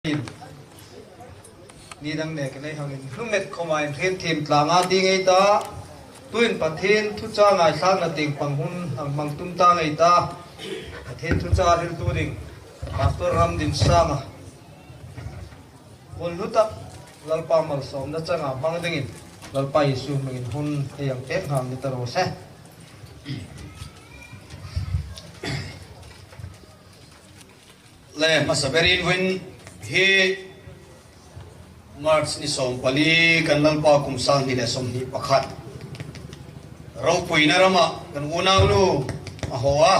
In ni dang ne kan ei hangin hlumet khawma in hrin thim tlanga ti ngei ta tuin Pathian thucha ngaithlak na ting pang hun ang hmang tum ta ngei ta Pathian thucha ril tu ding Pastor Ram Din Sanga hun hlu tak Lalpa malsawmna changa hmang dingin Lalpa Isu hmangin hun hei ang pek nghal ni ta rawh se. Le hmasa berin vawiin hi March ni 14 kan Lalpa kum 2021 ropuina ramah kan unaunu a haw a,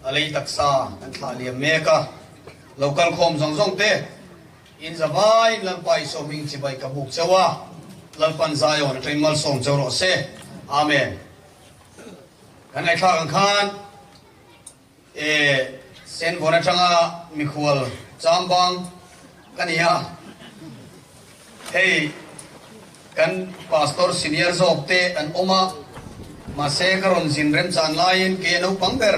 a lei taksa kan thlah liam mek a, lo kal khawm zawng zawng te in zavaiin Lalpa i sawmhming chibai ka buk cheu a, Lalpan Zion atangin malsawm cheu rawh se. Amen. Kan ngaihthlak ang khan. E Senvawn atanga mikhual chambang ka ni a, hei kan Pastor senior zawk te an awm a, mahse ka rawn zin remchan laiin kei a naupang ber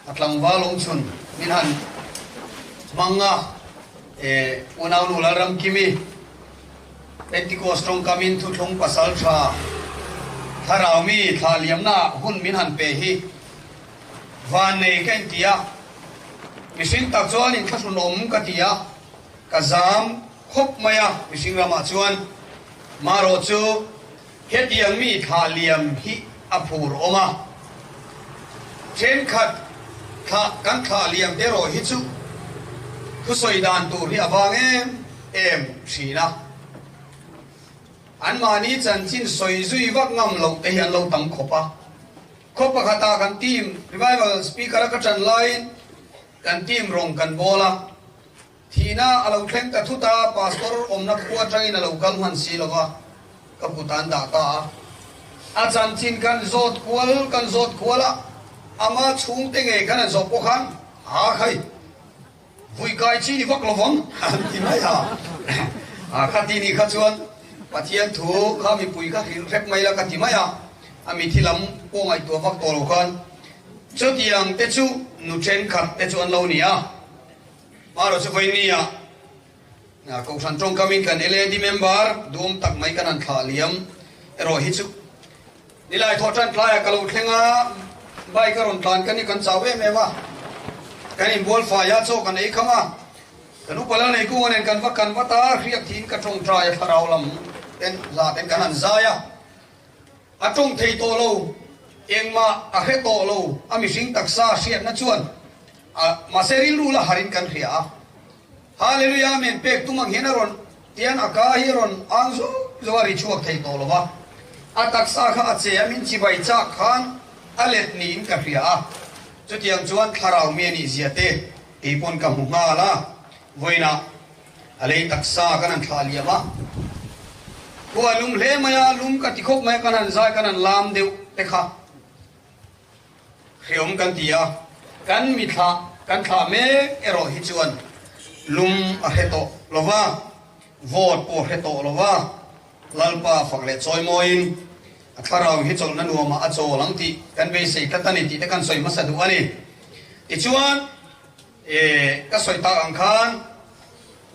a tlangval awm chhun min han hmang a, e unaunu Lalramkimi Pentecost tawngkamin thuthlung pasal tha thlarau mi thlah liamna hun min han pe hi Van nei ka inti a, mihring tak chuan inthlahrun awm ka ti a, ka zam khawp mai a, mihring ramah chuan marawh chu hetiang mi thlah liam hi a phur awm a, thenkhat thlah kan thlah liam te erawh hi chu thusawi dan tur hi a vang em em thin a, anmahni chanchin sawi zui vak ngam loh te hi an lo tam khawp a. Khaw pakhata kan team revival speaker a ka ṭan laiin kan team rawng kan bawl a, thihna a lo thleng ta thut a, pastor awmna khua aṭangin a lo kal hman si lo va, ka kut an dah ta a. A chanchin kan zawt kual kan zawt kual a, ama chhungte ngei khan an zawh pawh khan, Ha khai, vui kai chi ni vak lo vang an ti mai a. A kha ti ni kha chuan Pathian thu kha mipui kha hrilh hrep mai la ka ti mai a, a mithi lam pawh ngaihtuah vak tawh lo khan chutiang te chu nu thenkhat te chu an lo ni a. Marawh chu vawinia Kohhran tawngkamin kan LAD member duhawm tak mai kan han thlah liam erawh hi chu Nilai thawh tan tlaiah ka lo thleng a, bike a rawn tlan ka ni kan chau em em a, kan inbual fai a, chaw kan ei kham a, kan upa lal nei kunga nen kan va kan vat a, hriak thiin ka tawngtai a thlarau lam ten hla ten kan han zai a, a tawng thei tawh lo, engmah a hre tawh lo, a mihring taksa hriatna chuan a mahse rilru la harin kan hria a, Hallelujah Amen pek tum ang hian a rawn tian a ka hi a rawn ang zawk zawk a ri chhuak thei tawh lo va, a taksa kha a che a min chibai chak khan a let niin ka hria a, chutiang chuan thlarau mi a nih zia te kei pawn ka hmu nghal a, vawiinah a lei taksa kan han thlah liam a, khua a lum hle mai a, lum ka ti khawp mai a, kan han zai kan han lam deuh te kha. Hreawm kan ti a, kan mi thlah kan thlah mek erawh hi chuan lum a hre tawh lo va, vote pawh a hre tawh lo va, Lalpa fak leh chawimawiin a thlarau hi chawlhna nuamah a chawl ang tih kan beisei tlat a ni tih te kan sawi hmasa duh a ni. Tichuan, e, ka sawi tak ang khan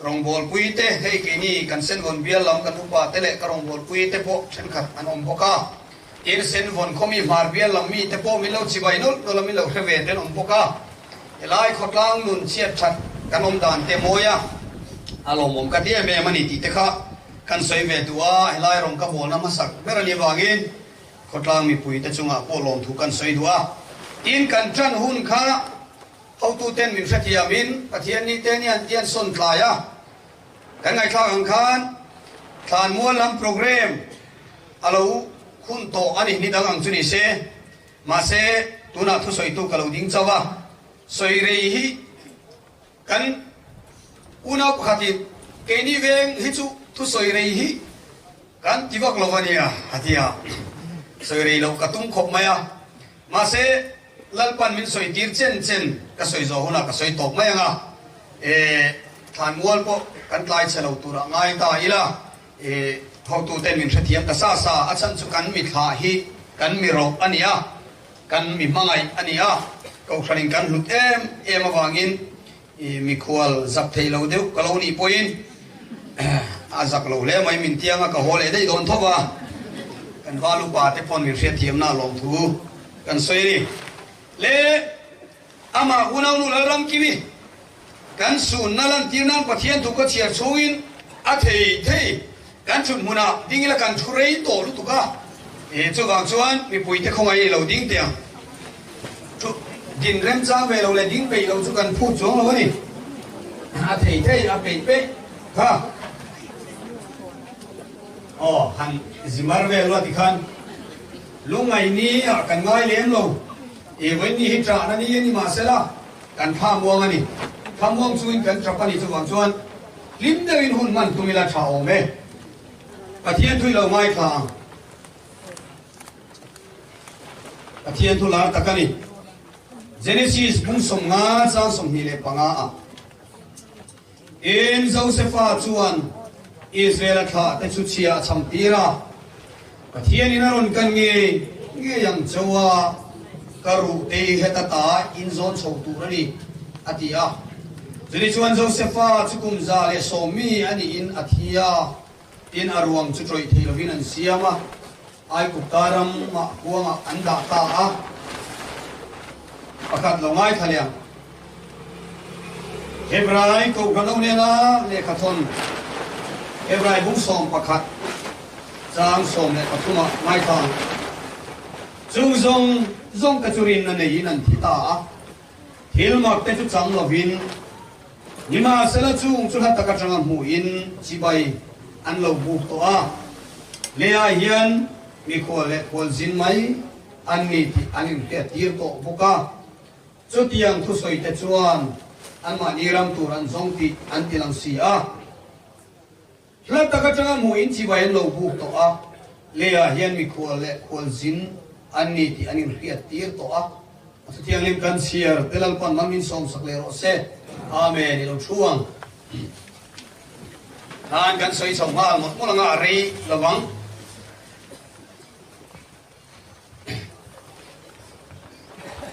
rawngbawlpui te, hei keini kan Senvawn bial lam kan upa te leh ka rawngbawlpui te pawh thenkhat an awm bawk a, tin Senvawn khawmi hmar bial lam mi te pawh min lo chibai nawlh nawlh a, min lo hre ve te an awm bawk a, helai khawtlang nun chhiat that kan awm dan te mawi a, a lawmawm ka ti em em a ni tih te kha kan sawi ve duh a, helai rawng ka bawlna hmasak ber a nih avangin khawtlang mipui te chungah pawh lawmthu kan sawi duh a, tin kan tan hun kha Hotuten min hrethiamin Pathian ni te nian tian sawn tlai a, kan ngaihthlak ang khan thlanmual lam programme a lo hun tawh a ni, ni dang ang chu ni se, mahse tunah thusawitu ka lo ding chauh a, sawi rei hi kan unau pakhatin keini veng hi chu thusawi rei hi kan ti vak lo a nia a ti a, sawi rei loh ka tum khawp mai a, mahse. Lalpan min sawi tir chen chen ka sawi zawh hunah ka sawi tawp mai ang a, e thlanmual pawh kan tlai chhe lo turah ngai ta ila, e hotuten min hrethiam ta sa sa, a chhan chu kan mi thlah hi kan mi roh a ni a, kan mi hmangaih a ni a, kohhranin kan hlut em em avangin. I mikhual zak thei lo deuh ka lo nih pawhin a zak lo hle mai min tiang a ka haw leh daih dawn tho va, kan val upa te pawn min hriatthiamna a lawm thu kan sawi a ni. Le amah unaunu Lalramkimi kan sunna lantir nan Pathian thu ka chhiar chhungin a thei thei kan chhut hmunah ding ila kan thu rei tawh lutuk a, chuvang chuan mipuite khawngaih i lo ding teh ang. Thu din remchang ve lo leh ding peih lo chu kan phut chuang lo a ni. A thei thei a peih peih kha. Aw han zimar vel ruat tikhan lungngaih ni ah kan ngai lem lo. I vawiin ni hi ṭahna ni a ni mahsela kan thla muang a ni. Thla muang chungin kan ṭap a ni chuvang chuan hlim deuhin hun hman tum ila ṭha awm e. Pathian thui lo ngaithla ang. Pathian thu lar tak a ni. Genesis bung 50 chang 25 ah in Josefa chuan Israel-a thlah te chu chhia a cham tir a, Pathian in a rawn kan ngei ngei ang chauh a, ka ruh te hi heta ta in zawn chho tur a ni, a ti a. Chuni chuan Josefa chu kum 110 mi a niin a thi a. Tin, a ruang chu ṭawih thei lovin an siam a, Aigupta ramah kuangah an dah ta a. Pakhat lo ngaithla leh ang. Hebrai Kohhran ho nena lehkhathawn Hebrai bung 11 chang 13 ah ngaithla ang. Chung zawng zawng te chu rinna neiin an thi ta a, thil mak te chu chang lovin, Nimahsela chung chu hla tak atanga hmuhin chibai an lo buk tawh a, leiah hian mikhual leh khualzin mai an ni tih an inhriattir tawh bawk a. Chutiang thusawi te chuan anmahni ram tur an zawng tih an ti lang si a. Hla tak atanga hmuhin chibai an lo buk tawh a, leiah hian mikhual leh khualzin an ni tih an inhriattir tawh a. A thuthianghlim kan chhiar te Lalpan man min sawmsak leh rawh se. Amen. I lo thu ang. Khan kan sawi chho nghal mawlh mawlh anga a rei lovang.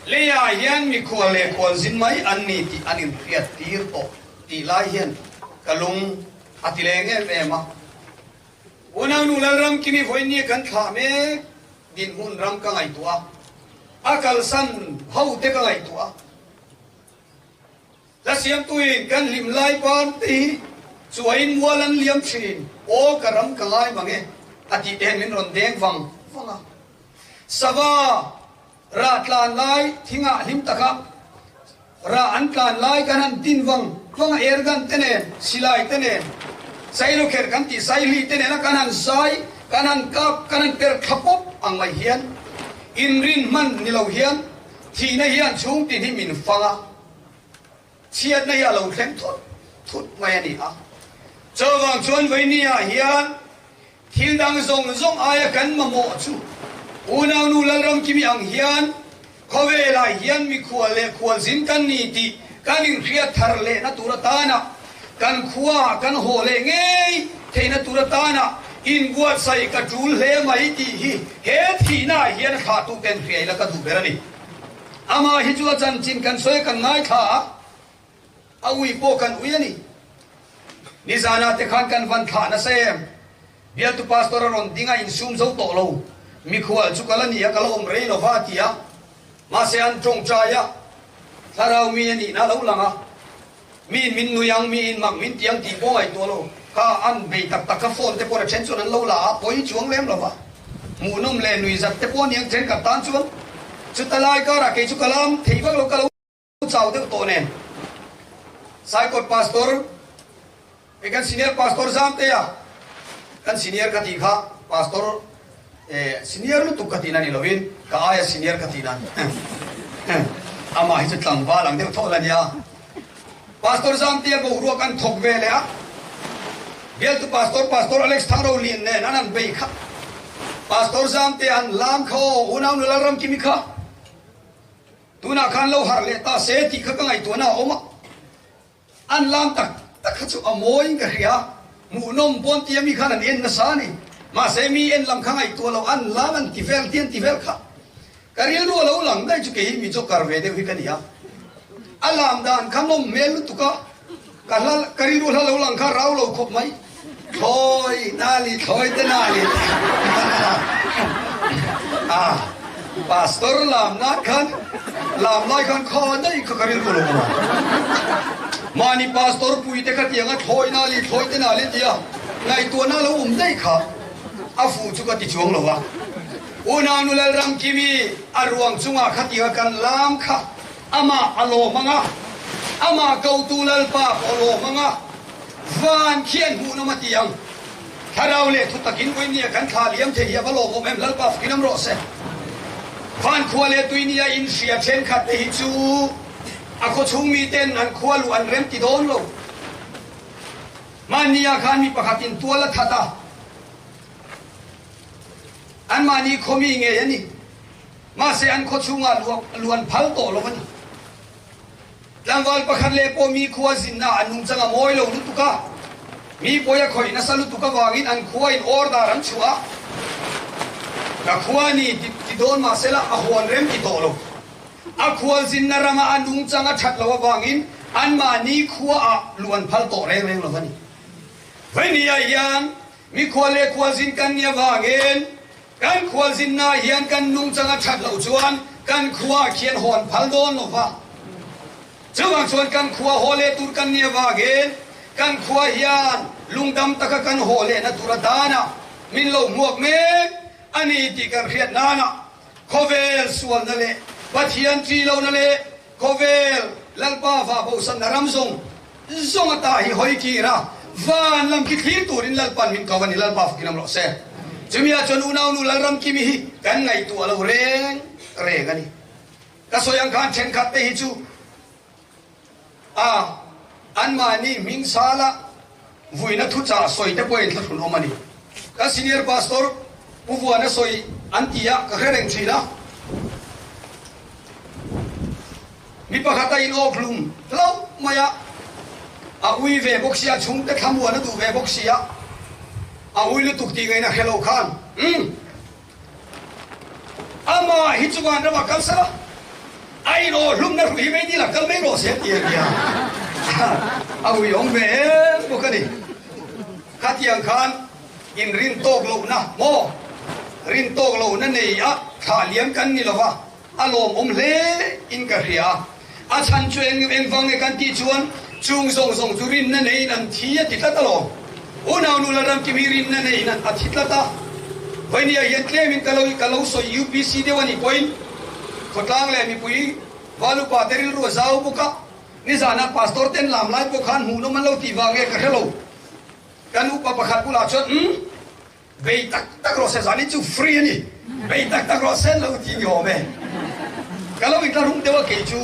Leiah hian mikhual leh khualzin mai an ni tih an inhriat tir tawh tih lai hian ka lung a ti leng em em a. Unaunu Lalramkimi vawiin kan thlah mek dinhmun ram ka ngaihtuah a, a kalsan ho te ka ngaihtuah a. Hla siamtuin kan hlim lai ban te hi chuain mual an liam thin, aw ka ram ka ngai mang e a tih te hian min rawn deng vang vang a. Sava rah tlan lai thingah hlim taka rah an tlan lai kan han din vang vang a, airgun te nen, silai te nen, sailukherh kan tih saihli te nena kan han zai, kan han kap, kan han per thla pawp ang mai hian inrin hman ni lo hian thihna hian chhung tin hi min fang a. Chhiatna hi a lo thleng thut thut mai a ni a. Chuvang chuan Vainia hian thil dang zawng zawng aia kan mamawh chu unaunu Lalramkimi ang hian khawvelah hian mikhual leh khualzin kan ni tih kan inhriat thar lehna tur atana kan khua kan haw leh ngei theihna tur atana inbuatsaih ka tul hle mai tih hi he thihnaah hian a thlahtuten hriai la ka duh ber a ni. Amah hi chu a chanchin kan sawi kan ngaithla a, a ui pawh kan ui a ni. Nizanah te khan kan van thlah nasa em? Bialtu pastor a rawn ding a, insum zo tawh lo. Mikhual chu ka la ni a, ka la awm rei lo va a ti a. Mahse an tawngtai a, thlarau mi a nihna a lo lang a. Miin min nui ang, miin mak min ti ang tih pawh ngaihtuah lo. Kha an bei tak tak kha phone te pawh a then chuan an lo la a, pawi chuang lem lo va. Hmuhnawm leh nui zat te pawh a ni ang then khat tan chuan. Chuta lai karah kei chu ka lam thei vak lo, ka lo chau deuh tawh nen. Saikawt Pastor, kei kan senior Pastor Zamtea, kan senior ka tih kha Pastor eh senior lutuk ka tihna ni lovin ka aia senior ka tihna amah hi chu tlangval ang deuh thawh la nia. Pastor Zamtea boruak an thawk ve leh a, bialtu Pastor Pastor Alex Thangrolian nen an han bei kha. Pastor Zamtea an lam kha aw unau nula Ramkimi kha tunah khan lo harh leh ta se tih kha ka ngaihtuahna a awm a. An lam tak tak kha chu a mawiin ka hria, hmuhnawm pawn tia mi khan an en nasa a ni. Mahse mi en lam kha ngaihtuah lo, an lam an ti vel ti an ti vel kha. Ka rilru a lo lang daih chu kei hi mi joker ve deuh hi ka ni a. A lam dan kha nawm hmel lutuk a, ka hla ka rilru hla lo lang kha rau lo khawp mai. Thlawi nali thlawi te nali a pastor lam nan khan lam lai khan kha daih kha ka rilru lo awm a. Mahni pastor pui te kha tianga thlawi nali thlawi te nali tia ngaihtuahna lo awm daih kha a fuh chu ka ti chuang lo a. Unau nu Lalramkimi a ruang chungah khatianga kan lam kha Amah a lawm ang a, amah kotu Lalpa pawh a lawm ang a, van khian hmuhnawm a ti ang. Thlarau leh thutakin Uinia kan thla liam thei hi a va lawmawm em, Lalpa fakin awm rawh se. Van khua leh tuinia inhria thenkhat te hi chu a khawchhung miten an khua luh an rem ti dawn lo. Hmannia khan mi pakhatin tual a that a, anmahni khawmi ngei a ni. Mahse an khaw chhungah luan phal tawh lo a ni. Tlangval pakhat leh pawh mi khua zinna an nungchang a mawi lo lutuk a, mi pawi a khawih nasa lutuk avangin an khua in order an chhuah a, ka khua ni ti dawn mahsela a huan rem ti tawh lo. A khual zinna rama a nungchang a that lo avangin anmahni khuaah luan phal tawh reng reng lo a ni. Vainia hian mi khua leh khualzin kan ni avangin Kan khualzinna hian kan nungchang a that loh chuan kan khua khian hawn phal dawn lo va. Chuvang chuan kan khua haw leh tur kan nih avangin kan khua hian lungdam taka kan haw lehna tur a danah min lo hmuak mek a ni tih kan hriat nana khawvel sualna leh Pathian ṭi lohna leh khawvel Lalpa vahbosanna ram zawng Zawng ata hi hawi kir a, van lam khi thlir turin Lalpan min ko a ni, Lalpa fakin awm rawh se. Chumi ah chuan unaunu Lalramkimi hi kan ngaihtuah lo reng reng a ni. Ka sawi ang khan thenkhat te hi chu a anmahni hming sala vuina thuchah sawi te pawhin thlahrun awm a ni. Ka senior pastor Pu Vuana sawi an ti a, ka hre reng thin a. Mi pakhat a inawkhlum hlauh mai a, a ui ve bawk sia, chhungte thlamuan a duh ve bawk sia, a ui lutuk tih ngaihna hre lo khan, umm, amah hi chu vanramah kal sela, a inawhlumna hruh hi mai nila kal mai rawh se ti a nia, a ui awm ve em bawk a ni. Khatiang khan inrin tawk lohna maw, rin tawk lohna nei a thlah liam kan ni lova, A lawmawm hle in ka hria a, a chhan chu eng engvang nge kan tih chuan chung zawng zawng chu rinna neiin an thi a ti tlat alawm. Unau nu Lalramkim hi rinna neiin a thi tlat a, Vainia hian tlemin ka lo ka lo sawi UPC deuh a nih pawhin khawtlang leh mipui valupa te rilru a zau bawk a, nizanah Pastor ten lam lai pawh khan hmuhnawm an lo tih vang nge ka hre lo. Kan upa pakhat bulah chuan umm. Bei tak tak rawh se, zan hi chu free a ni. Bei tak tak rawh se lo ti ni awm e. Ka lo intla rum deuh a kei chu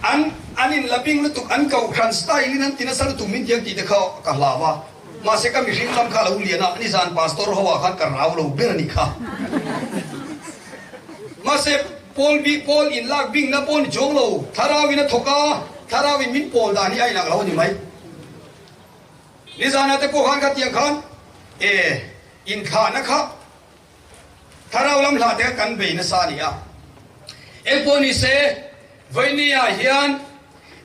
an an in la bing lutuk an kohhran style in an ti nasa lutuk min tiang tih te kha ka hlau a. Mahse ka mihring lam kha a lo lian a, nizan pastor ho ah khan ka rau lo ber a nih kha. Mahse Paul bi Paul in lak bing na pawh ni chuang lo, thlarau in a thawk a, thlarau in min pawl dan hi a inang lo a ni mai. Nizana te pawh khan ka tiang khan e inthlahna kha thlarau lam hlah te kha kan bei nasa a ni a. Engpawh ni se, Vainia hian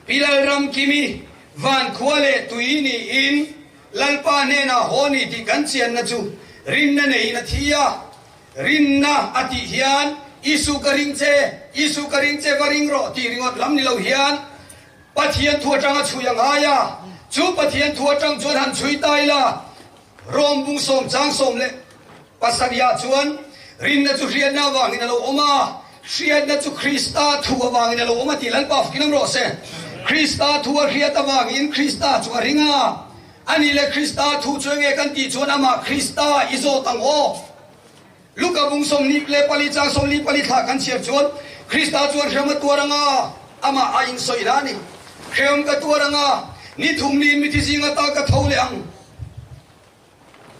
Pi Lalramkimi van khua leh tui niin Lalpa hnenah haw ni tih kan chianna chu rinna neiin a thi a. Rinna a tih hian Isu ka ring che, Isu ka ring che va ring rawh tih ringawt lam ni lo hian Pathian thu atanga chhui a ngai a, chu Pathian thu atang chuan han chhui ta ila, Rom bung sawm chang sawm leh pasarihah chuan rinna chu hriatna avangin a lo awm a, hriatna chu Krista thu avangin a lo awm a tih Lalpa fakin awm rawh se. Krista thu a hriat avangin Krista chu a ring a, a nih leh Krista thu chu enge kan tih chuan amah Krista i zawt ang aw. Luka bung 24 chang 44 thla kan chhiar chuan Krista chuan hrem a tuar anga amah a insawi hla a ni. Hrem ka tuar anga ni thum niin mithi zing ata ka tho leh ang.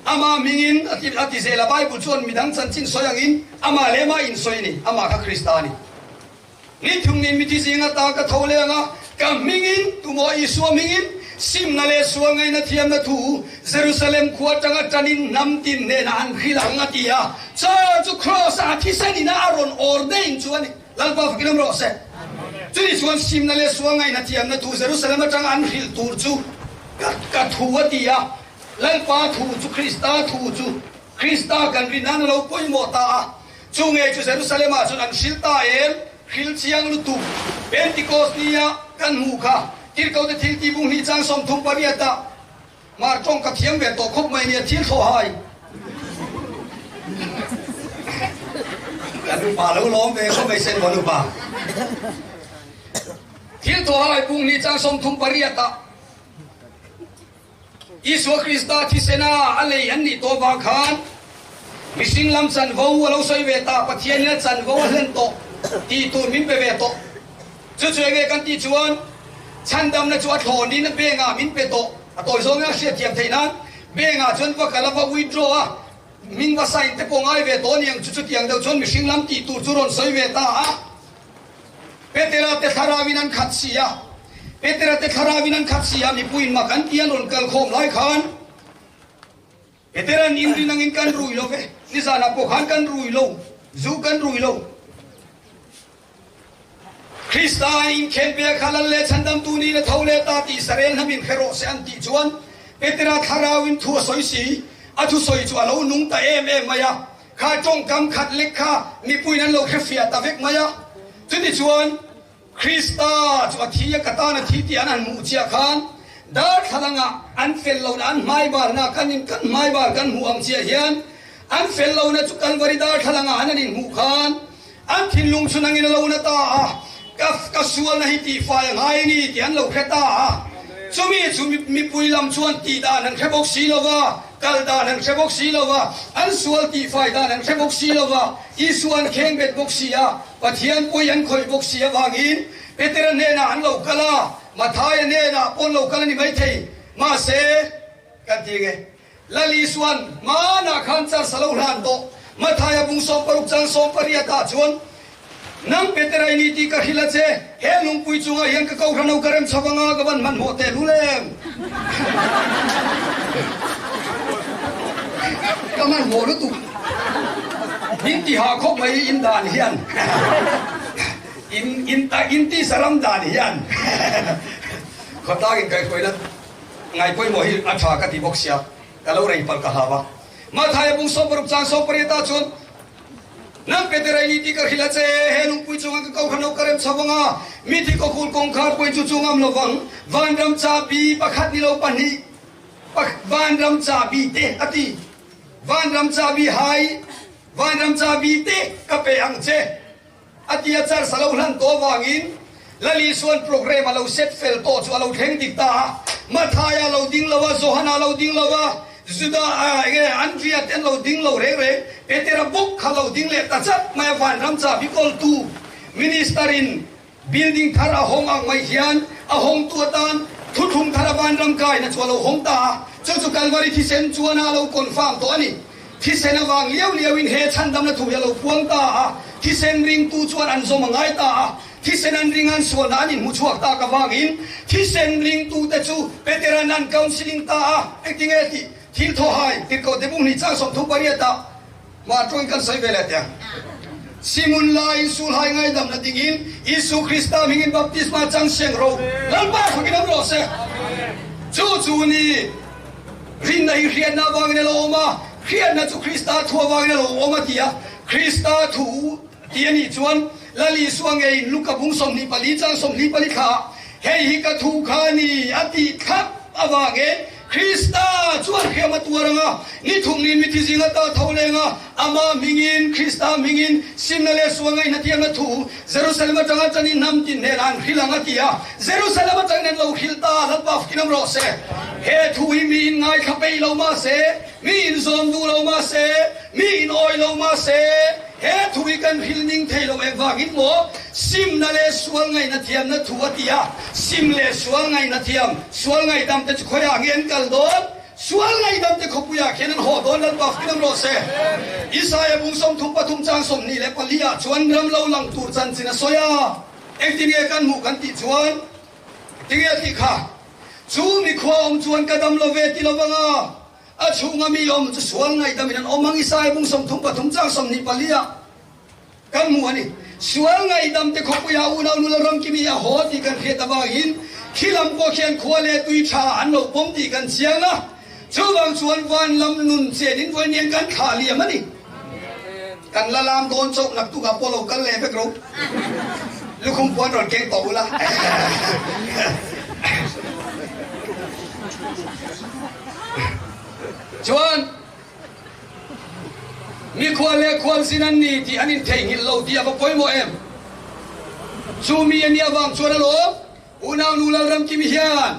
Amah hmingin a ti a ti zel a, Bible chuan midang chanchin sawi angin amah leh amah insawi a ni, amah kha Krista a ni. Ni thum niin mithi zing ata ka tho leh anga, ka hmingin, tumaw Isua hmingin, simna leh sual ngaihna thiamna thu Jerusalem khua atanga tanin hnam tin hnenah an hrilh ang, a ti a. Chaw chu Kraws-ah a thisen ina a rawn ordain chu a ni. Lalpa fakin awm rawh se. Chuni chuan simna leh sual ngaihna thiamna thu Jerusalem atanga an hrilh tur chu ka ka thu a ti a. Lalpa thu chu Krista thu chu Krista kan rin nan a lo pawimawh ta a. Chu ngei chu Jerusalem-ah chuan an hrilh ta em? Hrilh chiang lutuk. Pentecost nia kan hmuh kha Tirhkote thil tih bung hnih chang 38 ah Mar tawng ka thiam ve tawh khawp mai nia thil thlawh hai. Kan upa lo lawm ve khawp mai sen maw nupa. Thil thlawh hai bung hnih chang 38 ah Isua Krista thisena a lei an nih tawh vang khan mihring lam chanvo a lo sawi ve ta, Pathianin a chanvo a hlen tawh tih tur min pe ve tawh. Chu chu enge kan tih chuan chhandamna chu a thlawnin bank-ah min pe tawh, a tawi zawngin a hriatthiam theih nan bank-ah chuan va kal a va withdraw a, min va sign te pawh ngai ve tawh aniang chu chutiang deuh chuan mihring lam tih tur chu rawn sawi ve ta a. Petera te thlarauin an khat si a, Petera te thlarauin an khat si a, mipuiin mak an ti an rawn kal khawm lai khan Petera'n inrin angin kan rui lo ve, nizanah pawh khan kan rui lo, zu kan rui lo. Krista inkhen ve kha Lal leh Chhandamtu niin a tho leh ta tih Israel hnamin hre rawh se an tih chuan Petera thlarauin thu a sawi si, a thusawi chu a lo nung ta em em mai a. Kha tawngkam khat lek kha mipuiin an lo hrefiah ta vek mai a. Chutichuan, Krista chu a thi a, ka tan a thi tih an han hmuh chiah khan darthlalangah an fel lohna an hmaibarna kan in kan hmaibar kan hmuh ang chiah hian an fel lohna chu Kalvari darthlalangah an han inhmuh khan an thinlung chu nangin a lo na ta a, ka ka sualna hi tihfai a ngai a ni tih an lo hre ta a. Chumi chu mipui lam chuan tih dan an hre bawk si lo va. Kal dan an hre bawk si lo va, an sual tihfai dan an hre bawk si lo va, Isua an kheng bet bawk si a, Pathian pawi an khawih bawk si avangin Petera hnenah an lo kal a, Mathaia hnenah pawh an lo kal a ni maithei. Mahse, kan ti nge, Lal Isua'n hmanah khan charsa lo hlan tawh, Mathaia bung 60 chang 18 ah chuan, Nang Petera i ni tih ka hrilh a che, he lungpui chungah hian ka kohhran ho ka rem chho anga ka van hmanhmawh tehlul em? Ka hmanhmawh lutuk. Min ti hah khawp mai in dan hian in in in ti saram dan hian khawtlangin kaihhruaina ngaipawimawh hi a tha ka ti bawk sia, ka lo rei palh ka hlau a. Mathaia bung 60 chang 18 ah chuan Nang Peter i ni tih ka hrilh a che, he lungpui chungah ka kohhran ho ka rem chho vang a, mithi kawkhul kawngkhar pawhin chu chu ngam lo vang, vanram chabi pakhat ni lo pahnih, vanram chabi te a ti, vanram chabi hai, vanram chabi te ka pe ang che a ti a, char sa lo hlan tawh avangin Lal Isua'n program a lo set fel tawh chu a lo thleng dik ta a, Mathaia lo ding lo a, Johana lo ding lo a, Juda a enge Andria te an lo ding lo reng reng, Petera bawk kha lo ding leh ta chat mai a, vanram chabi kawltu minister in building thar a hawng ang mai hian a hawngtu atan thuthlung thar a vanram kaina chu a lo hawng ta a, chu chu Kalvari thisen chuan a lo confirm tawh a ni. Thisen avang liau liauin he chhandamna thu hi a lo puang ta a, thisen ringtu chuan an zawm a ngai ta a, thisen an ring an sualna an inhmu chhuak tak avangin thisen ringtute chu Petera'n an counselling ta a, engtinge tih thil thaw hai tirhkoh te bung hnih chang 38 ah mah tawngin kan sawi ve leh teh ang. Simun laiin sulhai ngaidamna dingin Isu Krista hmingin baptisma chang siang ro Lalpa fakin awm rawh se. Chu chu ni. Rinna hi hriatna avangin a lo awm a, hriatna chu Krista thu avangin a lo awm a ti a. Krista thu tih a nih chuan Lal Isua ngeiin Luka bung 24 chang 24 thlaah, Hei hi ka thu kha a ni a tih thlap avangin Krista chuan hriam a tuar ang a, ni thum niin mithi zing ata tho leng a, Amah hmingin, Krista hmingin, simna leh sual ngaihnathiamna thu Jerusalem atanga chanin hnam tin hnenah an hrilh ang a ti a. Jerusalem atangin an lo hrilh ta a, Lalpa fkin awm rawh se. He thu hi mi in ngaithla peih lo mah se, mi in zawm duh lo mah se, mi in awi lo mah se, he thu hi kan hrilh ning thei lo engvangin maw? Simna leh sual ngaihnathiamna thu a ti a, sim leh sual ngaihnathiam, sual ngaihdam te chu khawiah nge an kal dawn? Sual ngaihdam te khawpuiah khian an haw dawn Lalpa fkin awm rawh se. Isaia bung 33 chang 24 ah chuan ram lo lang tur chanchin a sawi a, engtin nge kan hmuh kan tih chuan tinge a tih kha, Chu mi khua awm chuan ka dam lo ve ti lo vanga a chhunga mi awm chu sual ngaihdam in an awm ang Isaia bung 33 chang 24 ah kan hmuh a ni. Sual ngaihdam te khawpuia unau nula ramkimi a haw tih kan hriat avangin khi lam pawh khian khua leh tui tha an lo pawm tih kan chiang a, chuvang chuan van lam nun chenin vawiin kan thlah liam a ni. Kan la lam dawn chauh naktukah pawh lo kal leh vek ro. Lukhum puan rawn keng tawh ula. Chuan. Mikhual leh khualzin an ni tih an intheihnghilh lo tih a va pawimawh em? Chu mi a nih avang chuan alawm unau nu Lalramkimi hian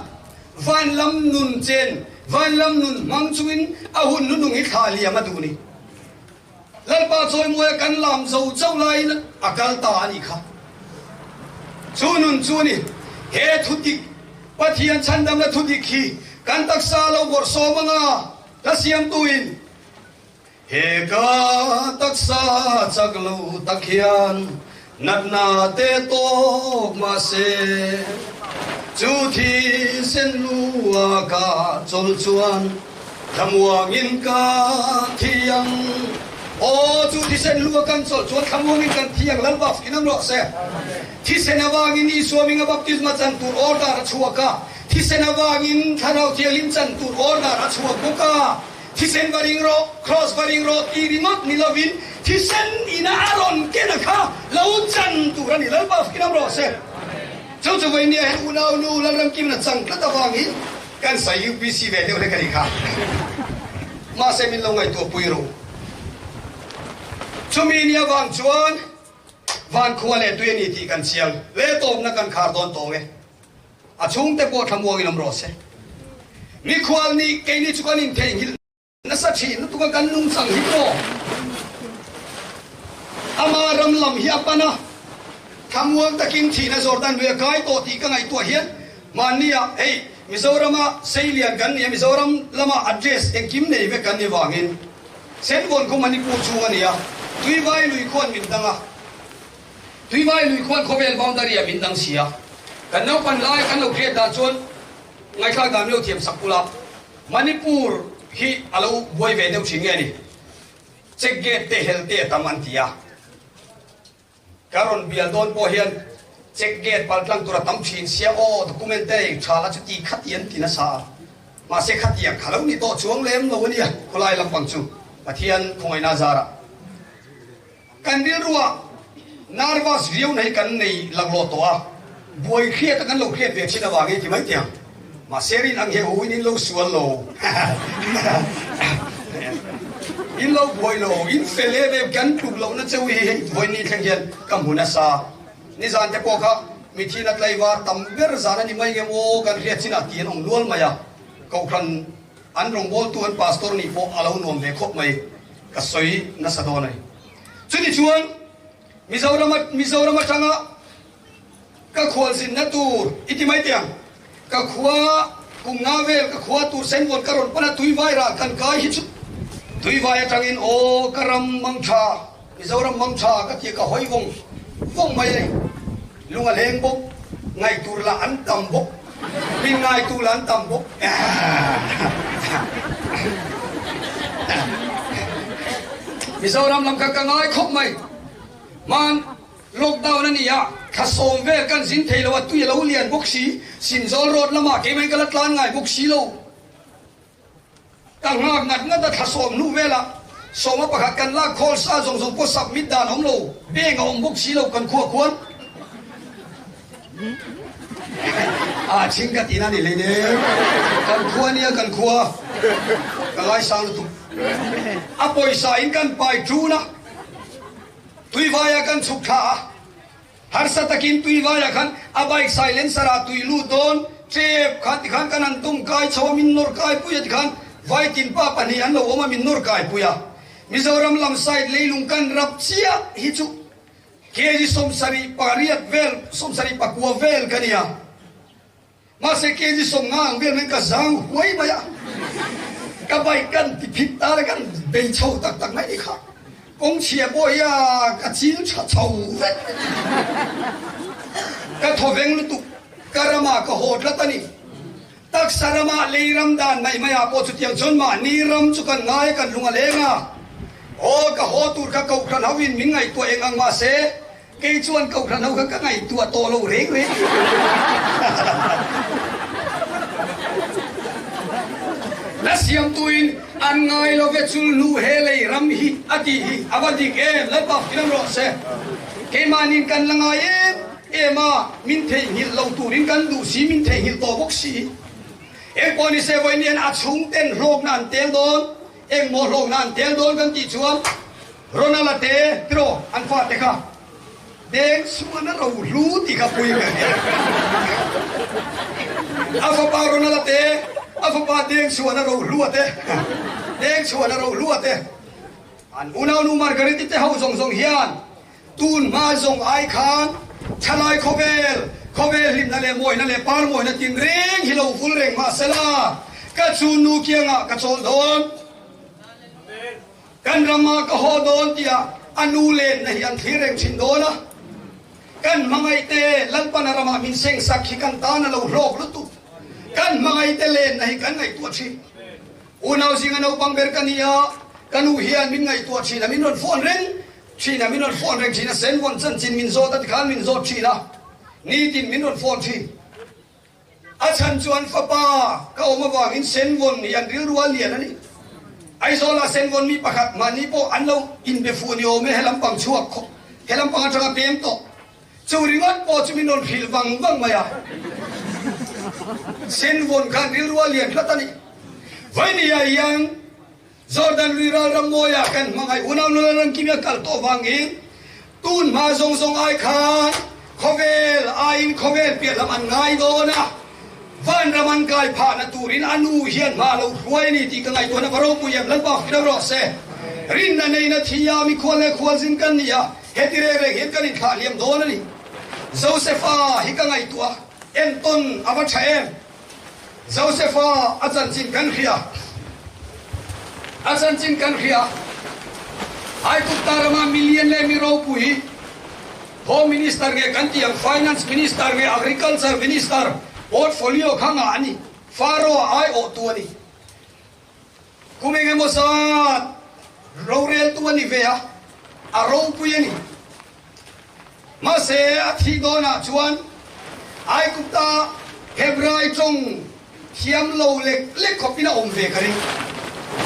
van lam nun chen, van lam nun hmang chungin a hun hnunung hi thlah liam a duh ni. Lalpa chawimuaia kan lam zo chauh laiin a kal ta a nih kha. Chu nun chu a ni. He thudik, Pathian chhandamna thudik hi kan taksa lo bawrhsawm anga Ka siamtuin he ka taksa chak lo tak hian natna te tawk mah se, chu thisen lua ka chawlh chuan thlamuangin ka thi ang. Aw, chu thisen lua kan chawlh chuan thlamuangin kan thi ang, Lalpa fak in awm rawh se. Thisen avangin Isua hminga baptisma chan tur order a chhuak a. Thisen avangin Thlarau Thianghlim chan tur order a chhuak bawk a, thisen va ring rawh, kraws va ring rawh tih ringawt ni lovin thisen ina a rawn ken a kha lo chan tur a ni. Lalpa fkin awm rawh se. Chu chu vawinia hian unau nu Lalramkimna chang tlat avangin kan sawi UPC ve deuh hlek a nih kha. Mahse min lo ngaihtuah pui ru. Chumi ni avang chuan van khua leh tui a ni tih kan chiang hle tawpna kan khar dawn tawng e. A chhungte pawh thlamuangin awm rawh se. Mikhual nih keini chu kan intheihnghilh nasa thin lutuk a, kan nungchang hi pawh ama ram lam hi a pan a, thlamuang takin thihna Jordan lui a kai tawh tih ka ngaihtuah hian mahnia hei Mizorama seilian kan ni a, Mizoram lama address engkim nei vek kan ni vangin Senvawn khu Manipur chhung a ni a, Tuivai lui khuan min dang a. Tuivai lui khuan khawvel boundary ah min dang si a, kan naupan lai kan lo hriat dan chuan ngaihthlak dan milo thiam sak ula, Manipur hi a lo buai ve deuh thin nge ni, check gate te hel te a tam an ti a, ka rawn bial dawn pawh hian check gate paltlang tur a tam thin sia aw document te nei tha la chuti khati an ti nasa a, mahse khatiang kha lo ni tawh chuang lem lo a nia khawlai lampang chu Pathian khawngaihna zarah. Kan rilruah nervous viau na hi kan nei laklawh tawh a, buai hriat a kan lo hriat ve thin avangin ti mai tiang. Mahse rin ang he huin in lo sual lo, in lo buai lo, in fel em em kan tluk lohna cheu hi hei vawiin ni thleng hian ka hmu nasa. Nizan te pawh kha mithin a tlaivar tam ber zan a ni mai ngem aw kan hriat chinah ti an awm nual mai a, Kohhran An rawngbawltu an pastor nih pawh a lo nuam ve khawp mai, ka sawi nasa dawn a ni. Chuni chuan Mizoram Mizoram atanga ka khualzinna tur i ti mai teh ang, ka khua kum nga vel ka khua tur senvawn ka rawn pan a tui vai ral kan kai hi chu tui vai atangin aw ka ram mang tha Mizoram mang tha ka ti ka hawi vawng vawng mai a ni. Lung a leng bawk, ngaihtur lah an tam bawk, min ngaitu lah an tam bawk. Mizoram lam kha ka ngai khawp mai. Hman lockdown a ni a, thla sawm vel kan zin thei lo a, tui a lo lian bawk si, Sinzawl road lamah keimah in ka la tlan ngai bawk si lo. Ka nghak ngat ngat a, thla sawm hnu velah sawma pakhat kan lak khawl sa zawng zawng pawh submit dan awm lo, bank a awm bawk si lo kan khuah khuan a chhing ka tihna ni hlei nen kan khua nia kan khua ka ngaisang lutuk a pawisa in kan pai ṭun a, tuivaia kan chhuk thla a. Harsa takin tui vaiah khan a bike silencer ah tui lut dawn tep khan tikhan kan han tum kai chho a min nawr kai pui a tikhan Vaitin pa pahnih an lo awm a min nawr kai pui a. Mizoram lam side leilung kan rap chiah hi chu kg 78 vel 79 vel ka nia. Mahse kg 50 ang vel mai ka zang huai mai a, ka bike kan ti phit ta le kan bei chho tak tak mai ni kha. Kawng chhia pawh hi a ka chil tha chho vek. Ka thaw veng lutuk, ka ramah ka haw tlat a ni. Taksa ramah lei ram dan mai maiah pawh chutiang chuan mahni ram chu kan ngai a kan lung a leng a. Aw ka haw tur kha kohhran ho in min ngaihtuah eng ang mahse. Kei chuan kohhran ho kha ka ngaihtuah tawh lo reng reng. La siamtuin an ngai lo ve chul hnu he lei ram hi a tih hi a va dik em? Lalpa fiam rawh se. Keimahniin kan la ngai em em a, min theihnghilh lo turin kan duh si, min theihnghilh tawh bawk si. Engpawh ni se vawiin a chhungten hlawkna an tel dawn, engmaw hlawkna an tel dawn kan tih chuan Ronald-a te tiraw an fate kha deng suan a ro hlu tih kha pui ber hi. A fapa Ronald-a te, a fapa deng suan a ro hlu a te, deng suan a ro hlu a te, an unaunu Margaret-i te ho zawng zawng hian tun hma zawng ai khan thalai khawvel, khawvel hlimna leh mawina leh par mawina tinreng hi lo vul reng mahsela ka chunnu kiangah ka chawl dawn. Kan rama ka haw dawn tiah a nu lenna hi an thlir reng thin dawn a, kan hmangaihte Lalpana ramah min sengsak hi kan tan a lo hlawk lutuk. Kan hmangaihte lenna hi kan ngaihtuah thin. Unau zinga naupang ber ka ni a, ka nu hian min ngaihtuah thin a, min rawn phone reng thin a, min rawn phone reng thin a, senvawn chanchin min zawt a tikhan min zawt thin a, nitin min rawn phone thin. A chhan chuan fapa ka awm avangin Senvawn hi an rilru a lian a ni. Aizawlah Senvawn mi pakhat mahni pawh an lo inbe fuh ni awm e, helam pang chhuak khawp, helam pang atanga pem tawh. Chu ringawt pawh chu min rawn hrilh vang vang mai a. Senvawn khan rilru a lian tlat a ni. Vawinia hian Jordan lui ral ram mawiah kan hmangaih unau nula ram kim a kal tawh vangin tun hma zawng zawng ai khan khawvel aiin khawvel piah lam an ngai dawn a, vanram an kai phahna turin a nu hian hma lo hruai a ni tih ka ngaihtuahna va ropui em Lalpa fir rawh se. Rinna neina thi a mikhual leh khualzin kan ni a, heti reng reng hian kan inthlah hliam dawn a ni. Josefa hi ka ngaihtuah a, entawn a va tha em! Josefa a chanchin kan hria. A chanchin kan hria. Aigupta rama milian leh mi ropui, Home Minister nge kan tih ang, Finance Minister nge Agriculture Minister portfolio kha ngah a ni. Pharaoh a aiawhtu a ni. Kum engemaw zat roreltu a ni ve a, a ropui a ni. Mahse, a thih dawnah chuan Aigupta Hebrai tawng thiam lo lek lek khawpin a awm ve ka ring.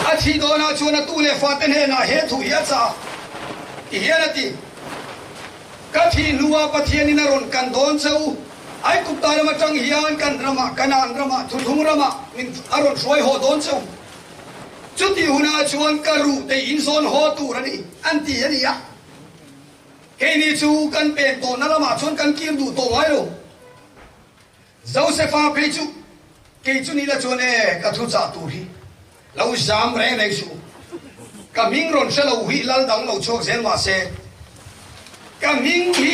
A thih dawnah chuan a tu leh fate hnenah he thu hi a chah a, ti hian a ti, Ka thih hnuah Pathianin a rawn kan dawn che u, Aigupta ram atang hian kan ramah, Kanaan ramah, Thuthlung ramah min a rawn hruai haw dawn che u. Chutih hunah chuan ka ruh te inzawn haw tur a ni, an ti a ni a. Keini chu kan pen tawhna lamah chuan kan kir duh tawh ngai lo. Josefa phei chu kei chu nila chuan e ka thu chah tur hi lo zam reng reng suh. Ka hming rawn hre lo hi lal dang lo chhuak zel mah se ka hming hi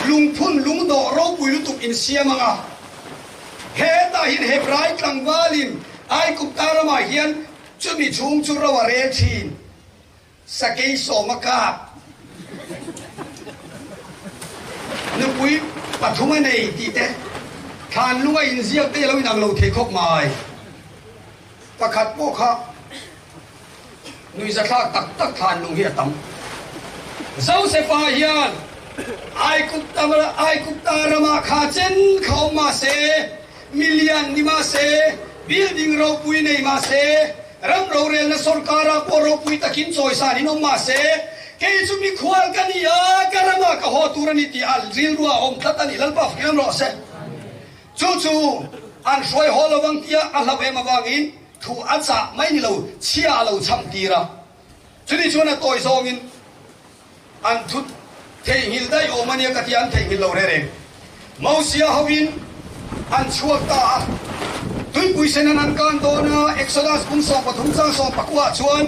lungphun lungdawh ropui lutuk in siam ang a. Hetah hian Hebrai tlangvalin Aigupta ramah hian chumi chhung chu ro a rel thin. Sakei sawma kap nupui pathum a nei tih te, thlan lung a inziak te a lo inang lo thei khawp mai. Pakhat pawh kha nuihzathlak tak tak thlan lung hi a tam. Josefa hian Aigupta ramah kha chen kha awm mah se, milian ni mah se, building ropui nei mah se, Ram rorelna sorkara pawh ropui takin chawisan in awm mah se, kei chu mikhual ka ni a, ka ramah ka haw tur a ni tih a rilru a awm tlat a ni. Lalpa fiam rawh se. Chu chu an hruai haw lo vang tia a hlauh em avangin thu a chah mai ni lo, chhia a lo chham tir a. Chuni chuan a tawi zawngin an thut theihnghilh daih awm a nia ka ti a, an theihnghilh lo reng reng. Mosia hoin an chhuak ta a, tuipui sen an han kan dawn a, Exodus kum 13 chang 19 ah chuan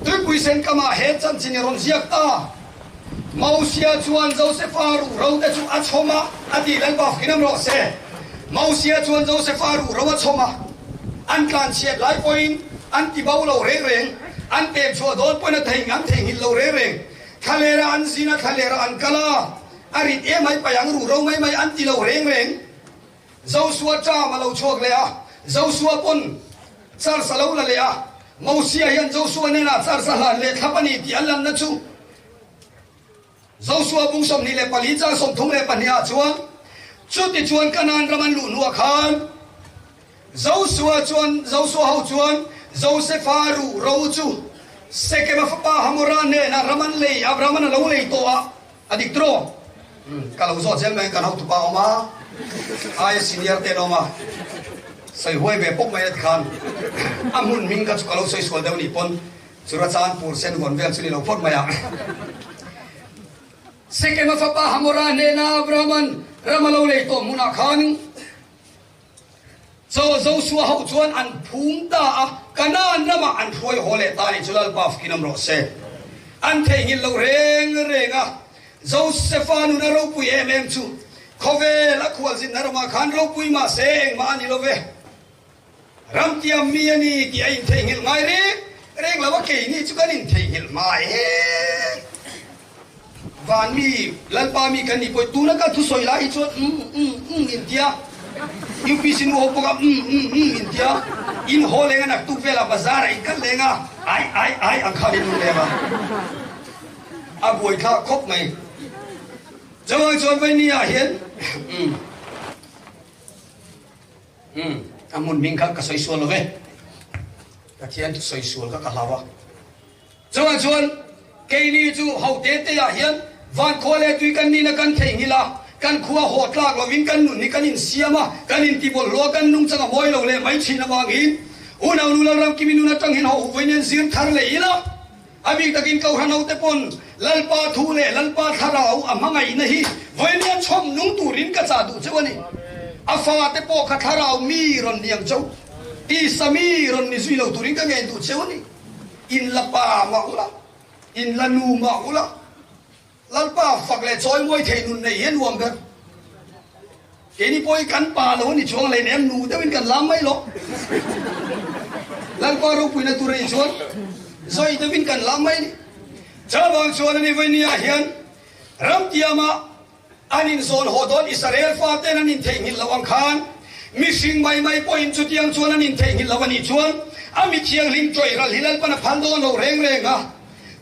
tuipui sen kamah he chanchin i rawn ziak ta. Mosia chuan Josefa ruhro te chu a chhawm a, a tih Lalpa fakin rawh se. Mosia chuan Josefa ruhro a chhawm a, an tlanchhiat lai pawhin an ti bo lo reng reng, an pem chhuah dawn pawhin a thei an theihnghilh lo reng reng. Thlalera an zin a, thlalera an kal a, a rit em mai pai ang ruh ro mai mai an ti lo reng reng. Josua ṭam a lo chhuak leh a, Josua pawn chars a lo la leh a, Mosia hian Josua hnenah chars a hlan leh thlap a ni tih an lanna chu. Josua bung 24 chang 32 ah chuan, Chutichuan Kanaan ram an luh hnuah khan Josua chuan Josua ho chuan Josefa ruh ro chu Sekema fapa Hamora hnenah ram an lei, Abrahaman a lo lei tawh a, a dik tiraw? Ka lo zawt zel mai, kan hotupa a awm a, aia senior te an awm a, sawi huai ve pawp mai a tikhan a hmun hming kha chu ka lo sawi sual deuh nih pawn Churachandpur sen vawn vel chu ni lo phawt mai a. Sekema fapa Hamora hnena Abrahaman ram a lo lei tawh hmunah khan Chaw Josua ho chuan an phum ta a, Kanaan ramah an hruai haw leh ta ni chu Lalpa fkin awm rawh se. An theihnghilh lo reng reng a, Josefa nuna ropui em em chu khawvel a khualzinna ramah khan ropui mah se engmah a ni lo ve. Ram tiam mi a ni tih a intheihnghilh ngai reng reng lo a, keini chu kan intheihnghilh hma e. Van mi, Lalpa mi kan nih pawh tuna ka thusawi lai hi chuan umm umm umm intia, UPC nu ho pawh kha umm umm umm intia, in haw leng a naktuk velah bazar ah in kal leng a, ai ai ai ang khan in lut leng a, a buaithlak khawp mai. Chuvang chuan Vaini ah hian umm. Umm, a hmun hming kha ka sawi sual lo ve. Pathian chu sawi sual kha ka hlau a. Chuvang chuan keini chu ho te te ah hian van khua leh tui kan nihna kan theihnghilh a, kan khua haw tlak lovin kan nun hi kan insiam a, kan intibawlhhlawh a, kan nungchang a mawi lo leh mai thin avangin unau nu Lalramkimi nun atang hian haw huvain hian zir thar leh ila, A bik takin Kohhran hote pawn Lalpa thu leh Lalpa thlarau a hmangaihna hi vawinia chhawm nung turin ka chah duh cheu a ni. A fate pawh kha thlarau mi rawn ni ang cheu, tisa mi rawn ni zui lo turin ka ngen duh cheu a ni. In la pa mah ula, in la nu mah ula, Lalpa fak leh chawi mawi thei nun nei hi a nuam ber. Keini pawh hi kan pa lo a ni chuang leh nem nu deuhin kan lam mai lo. Lalpa ropuina tur a nih chuan zawi deuhin kan lam mai a ni. Chuvang chuan ani vawinia hian ramtiama an inzawn haw dawn Israel faten an intheihnghilh loh ang khan mihring mai mai pawhin chutiang chuan an intheihnghilh loh a nih chuan a mi thianghlim ṭawih ral hi Lalpan a phal dawn lo reng reng a.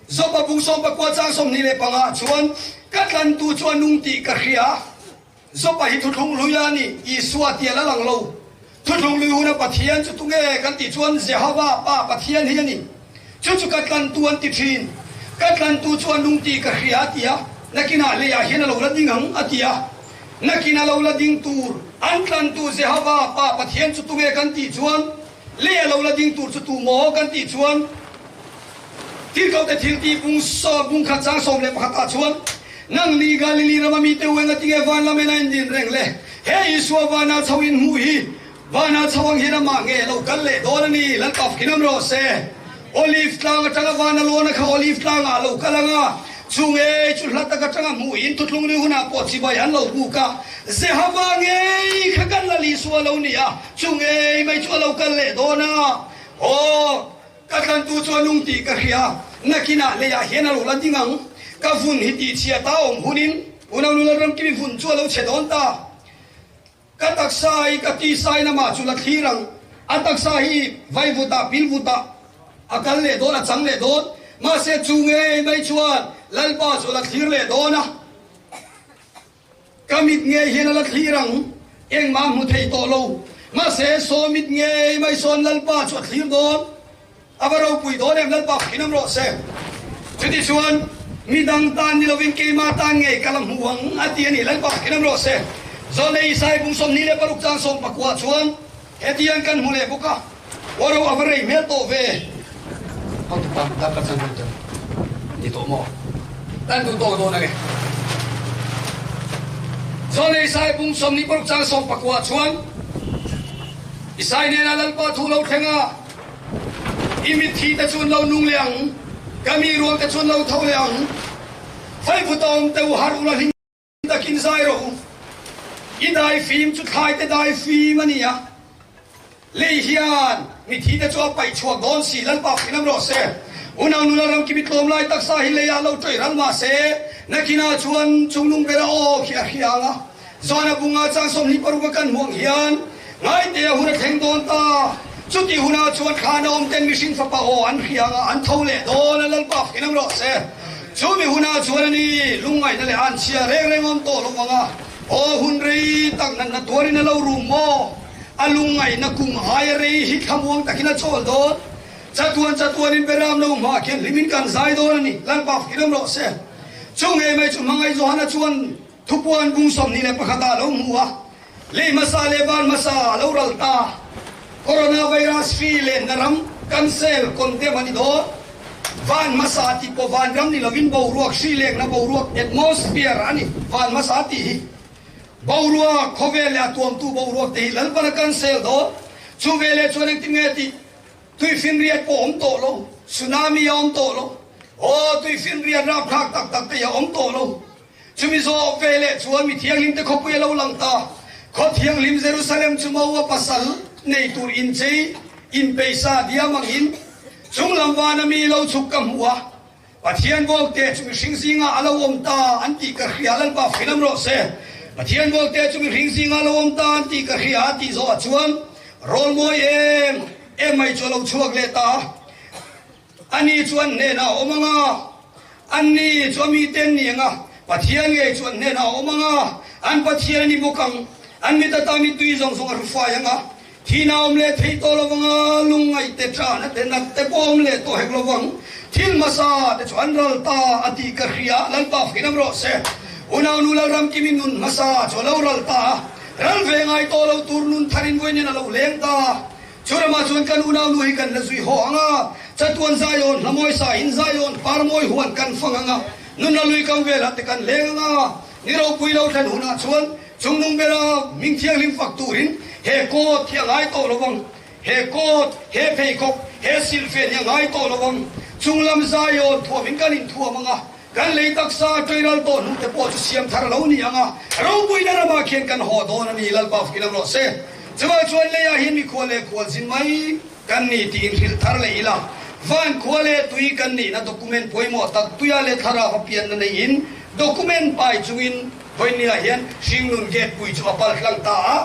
Joba bung 19 chang 25 chuan, Ka tlantu chu a nung tih ka hria. Joba hi thuthlung hlui a ni, Isua tia la lang lo. Thuthlung hlui huna Pathian chu tunge kan tih chuan Jehova, Pa Pathian hi a ni. Chu chu ka tlantu an ti thin. Ka tlantu chu a nung tih ka hria a ti a, nakinah leiah hian a lo la ding ang a ti a. Nakin a lo la ding tur an tlantu Jehova, Pa Pathian chu tunge kan tih chuan lei a lo la ding tur chu tu maw kan tih chuan, Tirhkohte thiltih bung sawm bung khat chang 11 ah chuan, Nang ni Galili rama mite u enga tinge van lam en a indin reng le? He Isua vana chho in hmuh hi vana chho ang hian amah nge lo kal leh dawn a ni, Lalpa fkin awm rawh se. Olive tlang atanga vana lawn a kha Olive tlangah a lo kal ang a, chung ei chu hla tak atanga hmuh in thuthlung ni hunah pawh chibai an lo buk a, Jehova ngei kha kan Lal Isua lo ni a, chung ei mai chu a lo kal leh dawn a. Aw! Ka tlantu chu a nung tih ka hria, nakinah leiah hian a lo la ding ang. Ka vun hi tihchhia ta awm hunin unau nu Lalramkimi vun chu a lo chhe dawn ta. Ka taksa hi ka tisain amah chu la thlir ang, a taksa hi vai vutah pil vutah a kal leh dawn, a chang leh dawn. Mahse chu ngei mai chuan Lalpa chu a la thlir leh dawn a. Ka mit ngei hian a la thlir ang, engmah hmu thei tawh lo. Mahse, saw mit ngei mai sawn Lalpa chu a thlir dawn. A va ropui dawn em, Lalpa phin awm rawh se. Chutichuan, midang tan ni lovin keimah tan ngei ka la hmu ang, a ti a ni, Lalpa phin awm rawh se. Zawlnei Isai bung 26 chang 19 chuan hetiang kan hmu leh bawk a, Aw ro a va rei hmel tawh ve. Hotupa, darkar chan hun tawh ni tawh maw? Kan duh tawk dawn ange. Zawlnei Isai bung 26 chang 19 chuan Isai nena Lalpa thu lo thleng a, I mitthi te chu an lo nung leh ang, ka mi ruang te chu an lo tho leh ang. Faivuta awm te u har ula hlim takin zai rawh u. I daifim chu thlaite daifim a ni a, lei hian mithite chu a paih chhuak dawn si, Lalpa fing lam rawh se. Unau nula ram kimi tlawm lai taksa hi leiah lo ṭawih ral mah se, nakinah chuan chungnung bera aw khi a hria ang a, Zana bunga chang 26 a kan hmuh ang hian ngaite a hun a thleng dawn ta. Chuti hunah chuan thlan a awm ten mihring fapa aw an hria ang a, an tho leh dawn a, Lalpa fing lam rawh se. Chu mi hunah chuan a ni, lungngaihna leh anchhia reng reng awm tawh lo vang a, aw hun rei tak natna tuarin a lo rum maw? A lungngaihna kum aia rei hi thlamuang takin a chawl dawn. Chatuan chatuanin Beram lo hma khian hlimin kan zai dawn a ni, Lalpa fihlam rawh se. Chu ngei mai chu hmangaih Johana chuan Thupuan bung 21 ah lo hmu a, lei hmasa leh van hmasa a lo ral ta. Coronavirus hri lenna ram cancel, condemn a ni dawn. Van hmasa tih pawh van ram ni lovin boruak hri lengna boruak, atmosphere, a ni. Van hmasa tih hi boruak, khawvel leh a tuamtu boruak te hi Lalpan a cancel dawn. Chu veleh chuan engtin nge tih? Tuifinriat pawh awm tawh lo, tsunami a awm tawh lo, aw tuifinriat rapthlak tak tak te hi a awm tawh lo. Chumi zawh ve leh chuan mi thianghlimte khawpui a lo lang ta. Khaw thianghlim Jerusalem chu Moa pasal nei tur inchei, inpeisa diam angin chunglam vana mi lo chhuk ka hmu a. Pathian Bawkte chu mihring zingah a lo awm ta an tih ka hria, Lalpa filam rawh se. Pathian Bawkte chu mihring zingah a lo awm ta an tih ka hria a tih zawhah chuan rawl mawi em em mai chu a lo chhuak leh ta a. Ani chuan hnenah a awm ang a, anni chu a mite an ni ang a, Pathian ngei chuan hnenah a awm ang a, an Pathian a ni bawk ang. An mit ata mittui zawng zawng a hru fai ang a, thihna a awm leh thei tawh lo vang a, lungngaih te, ṭahna te, nat te pawh a awm leh tawh hek lo vang. Thil hmasa te chu an ral ta a tih ka hria, Lalpa fak inam rawh se. Unaunu Lalramkimi nun hmasa chu a lo ral ta a, ral ve ngai tawh lo tur nun tharin vawiin a lo leng ta. Churama chuan kan unaunu hi kan la zui haw ang a, chatuan Zion, hlamawi sahin Zion, parmawi huan kan fang ang a, nunna lui kam velah te kan leng ang a, ni ropui lo thlen hunah chuan chungnung bera hming thianghlim fak turin he kawt hi a ngai tawh lo vang, he kawt, he pheikhawk, he silhfen hi a ngai tawh lo vang, chunglam Zion thuamin kan inthuam ang a, kan lei taksa ṭeiral tawh hnute pawh chu siam thar lo ni ang a, ropuina ramah khian kan haw dawn a ni, Lalpa fkin rawh se. Chuvang chuan leiah hian mikhual leh khualzin mai kan ni tiin hrilh thar leh ila, van khua leh tui kan nihna document pawimawh tak tuia leh thlarau a pianna neiin document pai chungin vawinia hian hringnun gate pui chu a pal hlang ta a,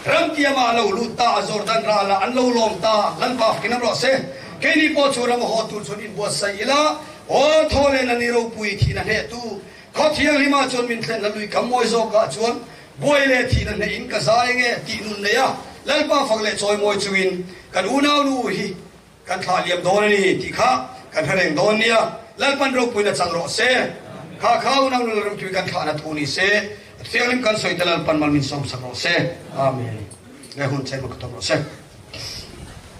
ramtiamah a lo lut ta a, Jordan ralah an lo lawm ta, Lalpa fkin rawh se. Keini pawh chu ram a haw tur chuan inbuatsaih ila, Aw thaw len a ni ropui thihna hnehtu, khaw thianghlimah chuan min thlenna lui kam mawi zawkah chuan buai leh thihna hnehin ka zai nge tih nun nei a, Lalpa fak leh chawi mawi chungin kan unau nu hi kan thlah liam dawn a ni tih kha kan hre reng dawn nia, Lalpan ropuina chang rawh se. Kha kha unau nu Lalramkimi kan thlahna thu ni se, a thianghlim kan sawi te Lalpan mal min sawmsak rawh se. Amen. Ngai hun chei mak ka tawp rawh se.